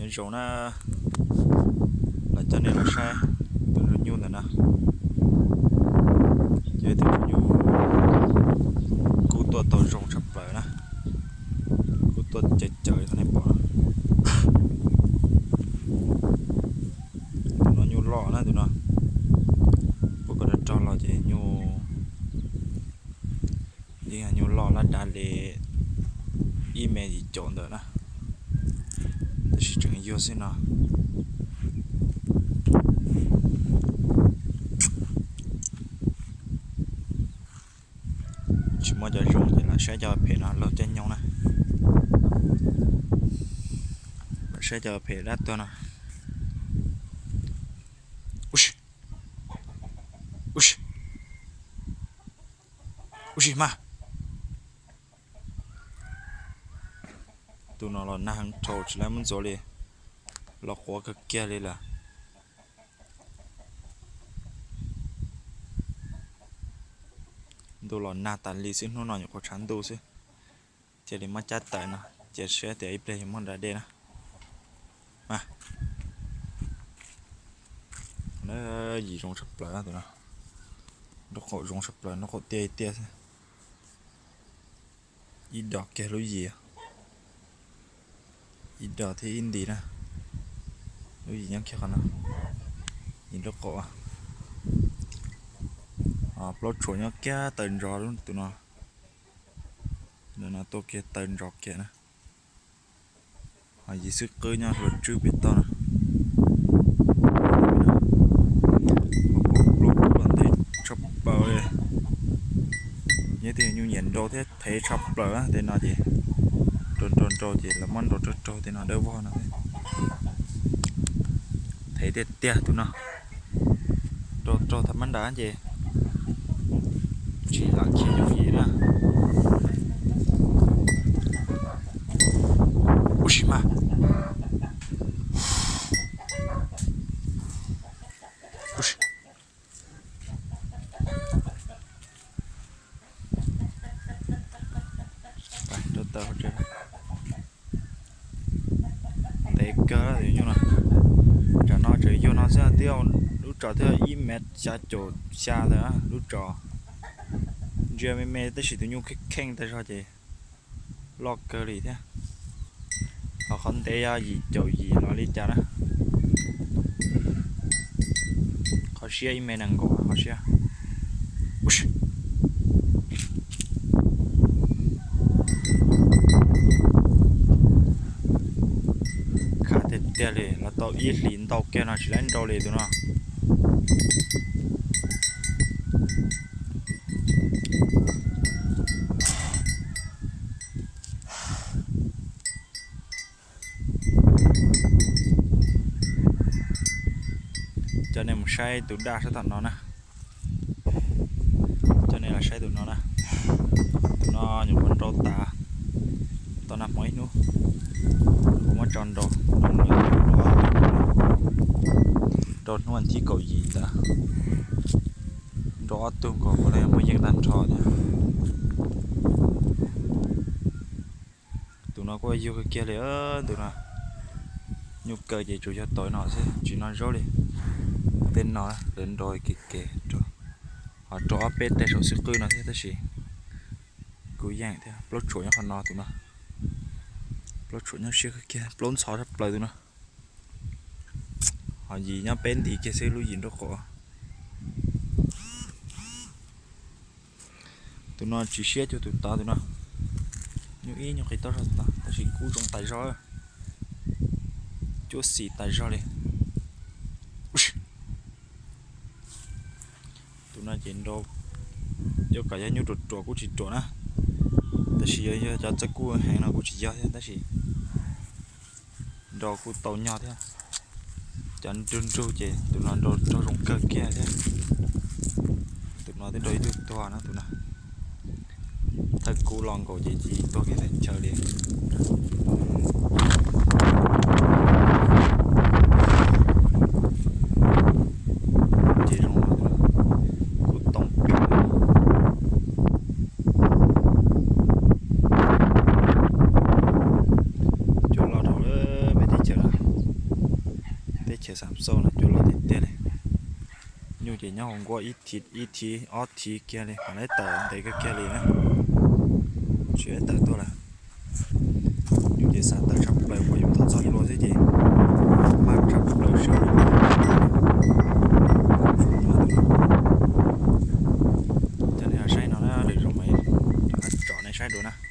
Nyob zoo na, los coj nej los saib tus nyuj ntawm no. Yog tus nyuj kub tuaj tau zoo tshaj plaws na, kub tuaj cawv cawv li nej pom. Tus no nyuj loj na tus no, pom koj rog rog los ces nyuj, yeej yog nyuj loj laj dav li ib me yim caum ntawm na, tab sis tseem yuag xwb no. Tsis muaj cov zoo ces lam saib cov phem no laug caij nyoog na. Lam saib cov phem dab tuag no. Ub si mas, tus no los nag heev dhau tsis laib muab ntxuav li, los quav kawg kiag li lawm. Ntuj los nag tas li xwb, hnub no nyuam qhuav tshav ntuj xwb. Cia li muab cab tawm no, cia siab tias ib pliag yuav muaj nra dej na. Yim zoo tshaj plaws tus no, nraub qaum zoo tshaj plaws, nraub qaum tiaj tiaj xwb. Ib dos kiag lub yim, ib dos thiab ib ntim na. Lub yim nyob kiag qhov no, yim nraub qaum. Plaub tshuam nyob kiag taw ntsov tus no, ntawm no tuaj kiag taw ntsov kiag na. Ho yim xwb qwb nyob hluas tswb pem toj no. Plaub plaub ntev tshaj plaws li. Nyob tej nyuj nyiam nrau thiab thev tshaj plaws tej no ces nrau nrau nrau ces lawv muab nrau raug raug tej no dawb vog no. Thev tiag tiag tus no, nrau raug thaum mab nrad ces tsis lam khiav yooj yim na. Ub si mas, ntev kawg tus nyuj no. Tsam no tseem yuag no xwb, twb lub tsov twb ib mev xya caum xya ntawd lub tsov. Ntsia me me tab sis tus nyuj kheej kheej tag zog ces loj kawg li thiab. Ho qhov ntev yog yim caum yim los li cas na. Qhov siab ib mev nees nkaum qhov siab. Khav tiag tiag li, los tau ib hlis ntau kiag no tsis laib nrau li tus no. Coj nej mus saib tus daj sab tom no na. Coj nej los saib tus no na. Tus no nyuam qhuav nrau tas tau nag hmo ib hnub, kuv muab tso nrau, nrau hnub vas thib kaum yim ntawd, nrau ob tug nkaus, kuv los yog muaj yeej tag nrho thiab. Tus no kuj yug kiag li, tus no nyuj kaw ces tsuas yog tau no xwb, tsis noj zaub li. Tej no lawv nrau kev kev, ho rau ob peb teg saum xwb qwb no thiab tab sis kuj yeej thiab. Plaub tshuam nyob qhov no tus no, plaub tshuam nyob siab kiag, plaub ntxhov tshaj plaws tus no. Ho yim nyob peb ntiv kiag xwb, lub yim nraub qaum. Tus no tsis siab cuag tus tod tus no, nyuj ib nyuag qis toj zog tus tod tab sis kub zoo tas zog, cuab xis tas zog li. Tus no ces nrau, yuav kom yog nyuj ruam ruam kuj tsis ruam na, tab sis yog yog cov txawj kuj heev no kuj tsis yog thiab tab sis nrau kuj tau nyog thiab. Cov nrug nrug ces tus no nrau raug zoo kawg kiag thiab. Tus no twb nrau ib tug tuag na tus no. Thawj kub los nkaus ces cia li tuag kiag ntawm chaw li. Ces zoo kuj too kawg. Cua loj dhau lawm peb teb chaws no. Ces xam xauj no cuag luaj tiag tiag li. Nyuj ces nyob hauv nkuaj ib thiv ib thiv ob thiv kiag li, mas lawv tawm ntev kawg kiag li na. Tsis tawm tuaj lawm. Nyuj ces xav tawm tshaj plaws, pom yus thov txoj hlua xwb ces paj tshaj plaws sawv. Coj nej saib no na, lwm zaus mas tsom nej saib dua na.